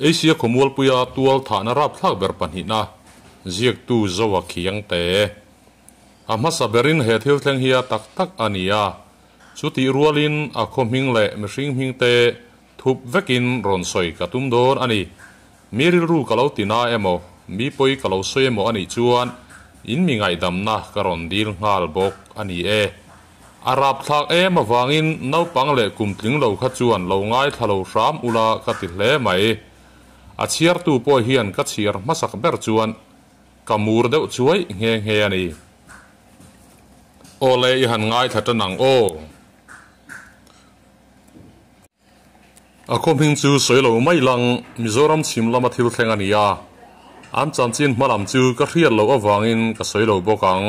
Asia khawmualpuia tual thahna rapthlak ber pahnihna ziaktu Zoa Khiangte. A hmasa berin he thil thleng hi a tak tak a ni a, chutih rualin a khaw hming leh mihring hming te thup vekin rawn sawi ka tum dawn a ni. Mi rilru ka lo ti na emaw, mi pawi ka lo sawi emaw a nih chuan in mi ngaihdamna ka rawn dil nghal bawk a ni e. A rapthlak em avangin naupang leh kum tling lo kha chuan lo ngaithla lo hram ula ka ti hle mai. A chhiartu pawh hian ka chhiar hmasak ber chuan ka mur deuh chuai nghe nghe a ni. Awle i han ngaithla tan ang aw. A khaw hming chu sawi lo mai lang, Mizoram chhim lama thil thleng a ni a, an chanchin hma lam chu ka hriat loh avangin ka sawi lo bawk ang.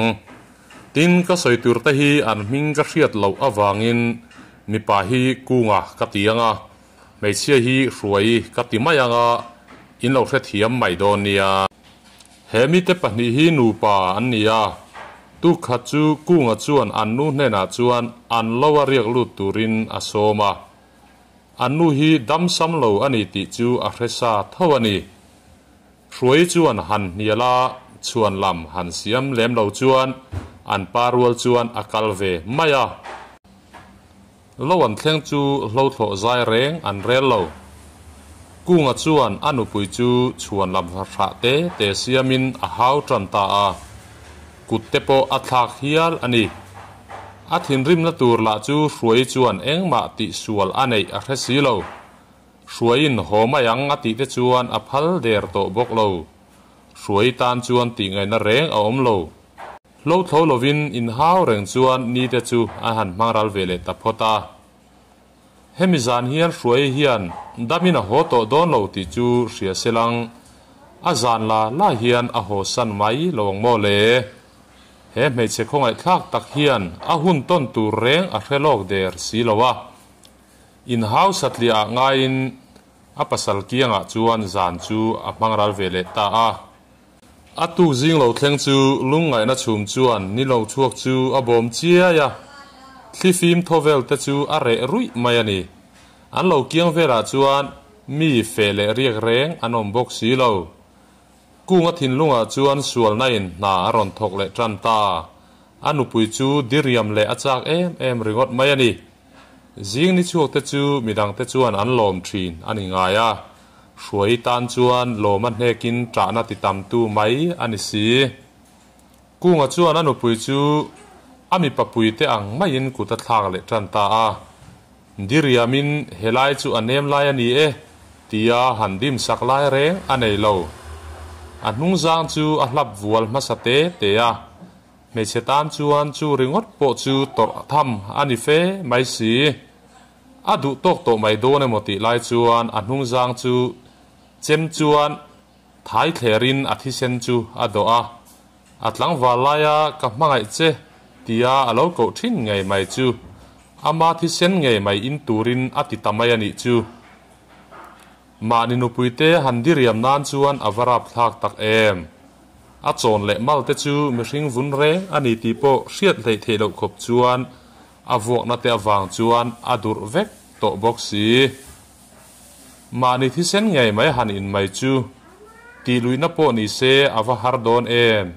Tin, ka sawi tur te hi an hming ka hriat loh avangin mipa hi Kunga ka ti ang a, hmeichhia hi Hruai ka ti mai ang a, in lo hrethiam mai dawn nia. He mite pahnih hi nupa an ni a, tuk khat chu Kunga chuan an nu hnenah chuan an lo a riak lut turin a sawm a. An nu hi dam sam lo a ni tih chu a hre sa tho a ni. Hruai chuan han hnial a, chhuan lam han siam lem lo chuan an pa rual chuan a kal ve mai a. Lo an thleng chu hlothlawh zai reng an rel lo. Kunga chuan a nupui chu chhuan lam hrah te te siamin a hau tan ta a, kut te pawh a thlak hial a ni. A thinrimna tur lah chu Hruai chuan engmah tihsual a neih a hre si lo. Hruaiin haw mai ang a tih te chuan a phal der tawh bawk lo. Hruai tan chuan tihngaihna reng a awm lo. Hlo thlo lovin inhau reng chuan ni te chu a han hmang ral ve leh ta phawt a. Hemi zan hian Hruai hian damin a haw tawh dawn lo tih chu hria se lang, a zan la la hian a haw san mai lo ang maw le? He hmeichhe khawngaihthlak tak hian a hun tawn tur reng a hre lawk der si lo a. Inhau satliah ah ngaiin a pasal kiangah chuan zan chu a hmang ral ve leh ta a. A tuk zing lo thleng chu lungngaihna chhum chuan ni lo chhuak chu a bawm chiai a, thlifim thaw vel te chu a reh ruih mai a ni. An lo kiang velah chuan mi feh leh riak reng an awm bawk si lo. Kunga thinlungah chuan sualna in hna a rawn thawk leh tan ta. A nupui chu diriam leh a chak em em ringawt mai a ni. Zing ni chhuak te chu midang te chuan an lawm thin a ni ngai a. Hruai tan chuan lawm a hnekin ṭahna ti tamtu mai a ni si. Kunga chuan a nupui chu a mipa puite ang maiin kut a thlak leh tan ta a. Diriamin helai chu a nem lai a ni e tia han dim sak lai reng a nei lo. A hnungzang chu a hlap vual hmasa te te a. Hmeichhe tan chuan chu ringawt pawh chu tawrh tham a ni fe mai si. A duh tawk tawh mai dawn emaw tih lai chuan a hnungzang chu chem chuan thai thlerin a thisen chu a dawh a. A tlangval laia ka hmangaih che tia a lo koh thin ngei mai chu ama thisen ngei mai in turin a ti ta mai a nih chu. Mahni nupuite han diriam nan chuan a va rapthlak tak em! A chawn leh mal te chu mihring vun reng a ni tih pawh hriat hleih theih loh khawp chuan a vuakna te avang chuan a durh vek tawh bawk si. Mahni thisen ngei mai han in mai chu tih luihna pawh ni se a va har dawn em!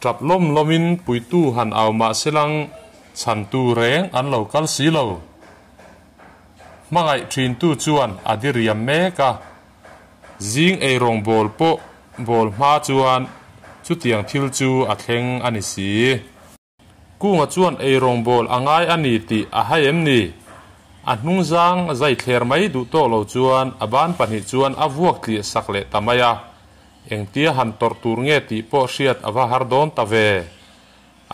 Tap lawm lawmin puitu han au mah se lang chhantu reng an lo kal si lo. Hmangaih thintu chuan a diriam mek a, zing eirawng bawl pawh bawl hma chuan chutiang thil chu a thleng a ni si. Kunga chuan eirawng bawl a ngai a ni tih a hai em ni? A hnungzang zai thler mai duh tawk lo chuan a ban pahnih chuan a vuak tliah sak leh ta mai a. Engtia han tawrh tur nge tih pawh hriat a va har dawn ta ve.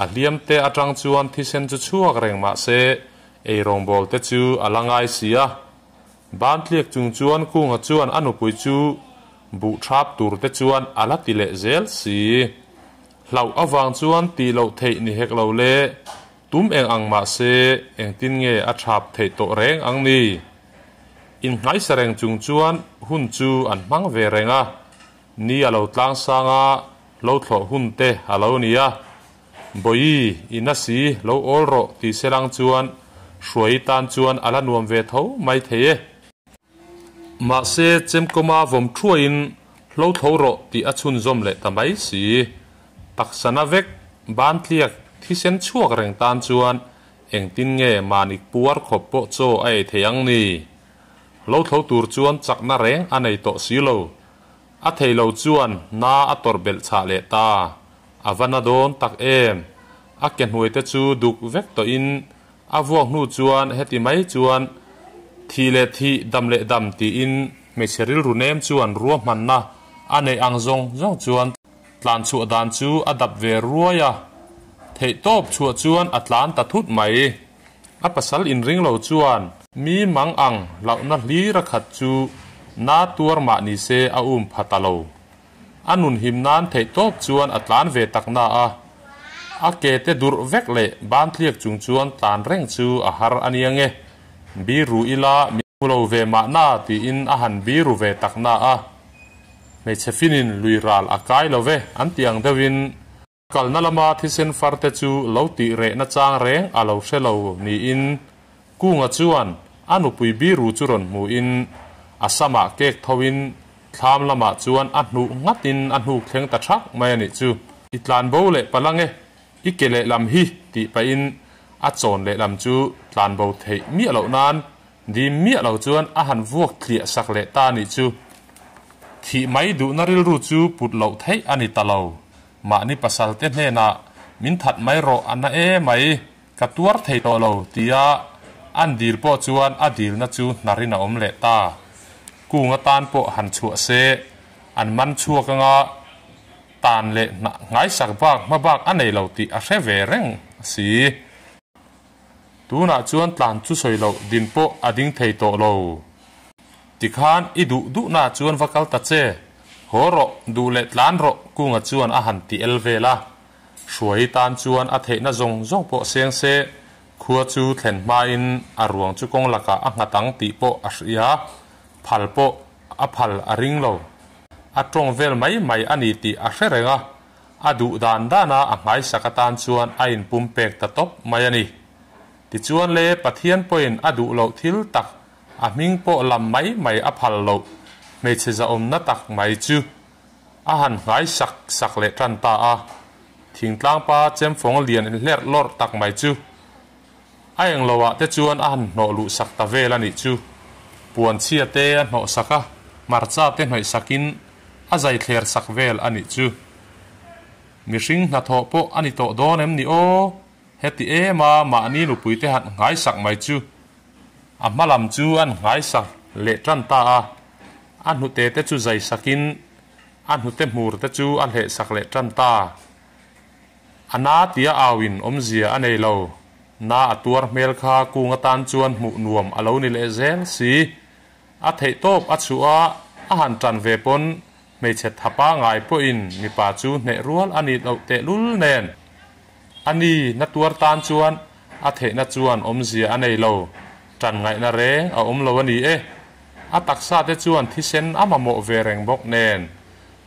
A hliam te atang chuan thisen chu chhuak reng mah se eirawng bawl te chu a la ngai si a. Ban tliak chung chuan Kunga chuan a nupui chu buh thap tur te chuan a la ti leh zel si. Hlauh avang chuan tih loh theih ni hek lo le, tum eng ang mah se engtin nge a thap theih tawh reng ang ni? Innghaisa reng chung chuan hun chu an hmang ve reng a, ni a lo tlang sang a, lo thlawh hun te a lo ni a. Bawi, i na si, lo awl rawh tih se lang chuan Hruai tan chuan a la nuam ve tho mai thei e. Mahse, chemkawma vawm thuaiin hlo thlo rawh tih a chhunzawm leh ta mai si. Taksa na vek, ban tliak, thisen chhuak reng tan chuan engtin nge mahni puar khawp pawh chaw a ei thei ang ni? Hlo thlo tur chuan chakna reng a nei tawh si lo. A thei lo chuan na a tawrh belh chhah leh ta. A va na dawn tak em? A ke hnuai te chu duk vek tawhin a vuak hnu chuan heti mai chuan thih leh thih, dam leh dam tiin hmeichhe rilru nem chuan ruahmanna a neih ang zawng zawng chuan tlan chhuah dan chu a dap ve ruai a. Theihtawp chhuah chuan a tlan ta thut mai. A pasal inring lo chuan mi mang ang hlauhna hlir a khat chu na tuar mah ni se a um pha ta lo. A nun him nan theihtawp chuan a tlan ve tak na a, a ke te durh vek leh ban tliak chung chuan tlan reng chu a har a nia nge. Biru ila min hmu lo ve mahna tiin a han biru ve tak na a, hmeichhe finin lui ral a kai lo ve an ti ang deuhin, Kalna lama thisen farte chu lo tih rehna chang reng a lo hre lo niin Kunga chuan a nupui biru chu rawn hmuhin a samah kek thoin thlam lamah chuan a hnuh nghatin a hnuk thleng ta thak mai a nih chu. I tlanbo leh palang e, i ke lehlam hi tih pahin a chawn lehlam chu tlanbo theih miah loh nan Dim miah lo chuan a han vuak tliah sak leh ta a nih chu. Thih mai duhna rilru chu put loh theih a ni ta lo. Mahni pasal te hnenah min that mai rawh a na e mai, ka tuar thei tawh lo tia an dil pawh chuan a dilna chu hnarin a awm leh ta. Kung atan pawh han chhuah se, an man chhuak anga tan leh hnaisak bak hma bak a nei lo tih a hre ve reng si. Tunah chuan tlan chu sawi loh din pawh a ding thei tawh lo. Tikhan i duh duhnaah chuan va kal ta che. Haw rawh, duh leh tlan rawh Kunga chuan a han ti el vel a. Hruai tan chuan a theihna zawng zawng pawh seng se, khua chu thlen hmain a ruang chu kawng lakah a nghat ang tih pawh a hria, phal pawh a phal a ring lo. A tawng vel mai mai a ni tih a hre reng a. A duh dan dana a nghaisak atan chuan a inpumpek ta tawp mai a ni. Tichuan le Pathian pawhin a duh loh thil tak, a hming pawh lam mai mai a phal loh, hmeichhe zahawmna tak mai chu a han nghaisak sak leh tan ta a. Thingtlangpa chemfawng lian inhlerh lawrh tak mai chu a engloah te chuan a han hnawh luh sak ta vel a nih chu. Puanchhia te a hnawh sak a, hmarcha te hnawih sakin a zai thler sak vel a nih chu. Mihring hnathawh pawh a ni tawh dawn em ni aw? Heti em a mahni nupui te han nghaisak mai chu. A hma lam chu an nghaisak leh tan ta a, a hnute te chu zai sakin a hnute hmur te chu a hleh sak leh tan ta. A na tia auin awmzia a nei lo. Na a tuar hmel kha kung atan chuan hmuh nuam a lo ni leh zel si. A theih tawp a chhuah a, a han tan ve pawn hmeichhe tha pangai pawhin mipa chu hneh rual a nih loh tehlul nen. A ni, na tuar tan chuan a theihna chuan awmzia a nei lo, tan ngaihna reng a awm lo a ni e. A taksa te chuan thisen a mamawh ve reng bawk nen,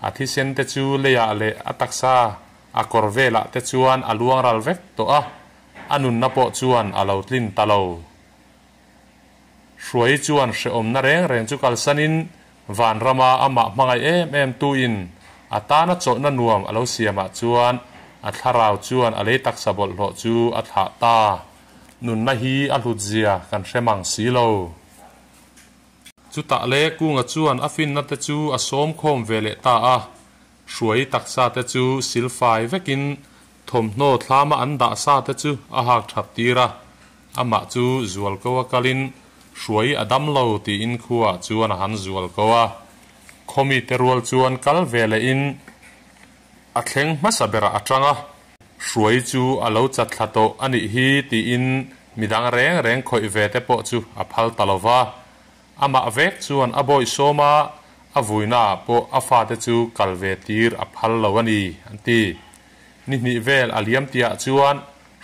a thisen te chu leiah leh a taksa a kawr velah te chuan a luang ral vek tawh a, a nunna pawh chuan a lo tlin ta lo. Hruai chuan hrehawmna reng reng chu kalsanin vanrama amah hmangaih em em tuin a tana chawlhna nuam a lo siamah chuan a thlarau chuan a lei taksa bawlhhlawh chu a thlah ta. Nunna hi a hlutzia kan hre mang si lo. Chutah le Kunga chuan a finna te chu a sawm khawm ve leh ta a, Hruai taksa te chu silfai vekin thawmhnaw thlama an dah sa te chu a hak that tir a, amah chu zual ko a kalin Hruai a dam lo tiin khuaah chuan a han zual ko a. Khawmi te rual chuan kal ve lehin a thleng hmasa berah a tang a, Hruai chu a lo chat thla tawh a nih hi tiin midang reng reng khawih ve te pawh chu a phal ta lo va. Amah vek chuan a bawihsawm a, a vuinaah pawh a fate chu kal ve tir a phal lo a ni, an ti. Ni hnih vel a liam tihah chuan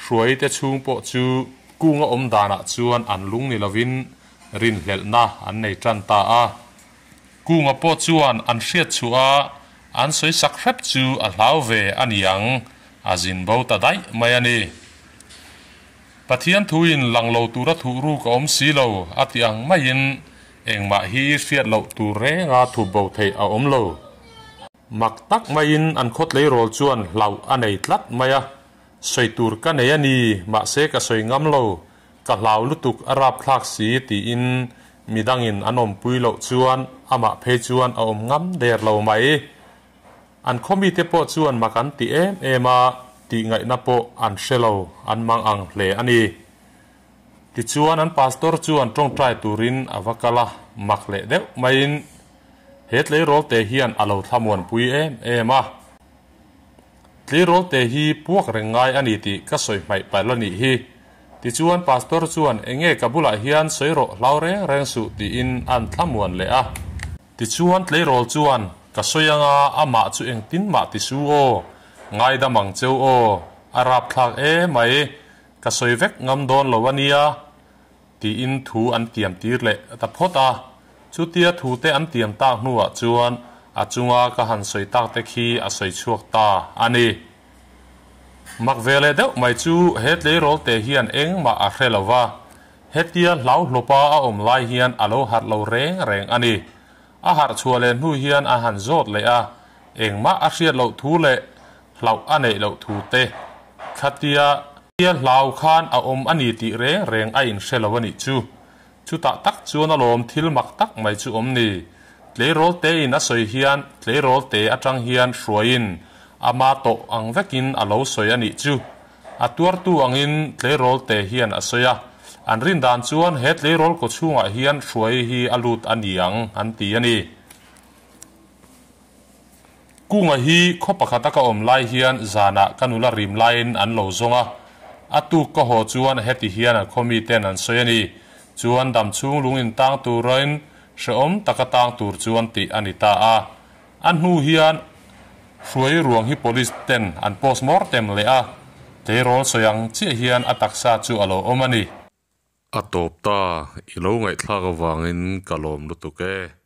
Hruaite chhung pawh chu kunga awm danah chuan an lung ni lovin rinhlelhna an nei tan ta a. Kunga pawh chuan an hriat chhuah a, an sawi sak hrep chu a hlau ve a ni ang, a zin bo ta daih mai a ni. Pathian thuin lang lo tura thuh ruk a awm si lo a ti ang maiin Engmah hi hriat loh tur renga thup bo theih a awm lo. Mak tak maiin an khaw tleirawl chuan hlauh a nei tlat mai a, sawi tur ka nei a ni, mahse ka sawi ngam lo, ka hlau lutuk a rapthlak si tiin midangin an awmpui loh chuan amah phei chuan a awm ngam der lo mai. An khaw mite pawh chuan mak an ti em em a, tih ngaihna pawh an hre lo, an mang ang hle a ni. Tichuan an pastor chuan tawngtai turin a va kal a, mak leh deuh maiin he tleirawl te hian a lo thlamuanpui em em a. Tleirawl te hi puak reng ngai a ni tih ka sawi hmaih palh a nih hi. Tichuan pastor chuan enge ka bulah hian sawi rawh hlau reng reng suh tiin an thlamuan leh a. Tichuan tleirawl chuan, Ka sawi anga amah chu engtin mah ti su aw, ngaidam ang cheu aw, a rapthlak e mai, ka sawi vek ngam dawn lo a nia, tiin thu an tiam tir leh ta phawt a. Chutia thu te an tiam tak hnuah chuan a chunga ka han sawi tak te khi a sawi chhuak ta a ni. Mak ve leh deuh mai chu he tleirawl te hian engmah a hre lo va, Hetia hlauhlawpa a awm lai hian a lo harh lo reng reng a ni. A harh chhuah leh hnu hian a han zawt leh a, engmah a hriat loh thu leh hlauh a neih loh thu te khatia tia hlau khan a awm a ni tih reng reng a inhre lo a nih chu. Chutah tak chuan alawm thil mak tak mai chu awm ni. Tleirawl tein a sawi hian tleirawl te atang hian hruaiin ama tawh ang vekin a lo sawi a nih chu. A tuartu angin tleirawl te hian a sawi a, an rin dan chuan he tleirawl kaw chhungah hian hruai hi a lut a ni ang an ti a ni. Kunga hi khaw pakhata ka awm lai hian zanah ka nula rim laiin an lo zawng a, a tuk ka haw chuan heti hian an khaw miten an sawi a ni. Chuan dam chhung lung in tang turin hrehawm taka tang tur chuan tih a ni ta a. A hnu hian Hruai ruang hi police ten an post mortem leh a, tleirawl sawi ang chiah hian a taksa chu a lo awm a ni. A tawp ta, i lo ngaihthlak avangin ka lawm lutuk e.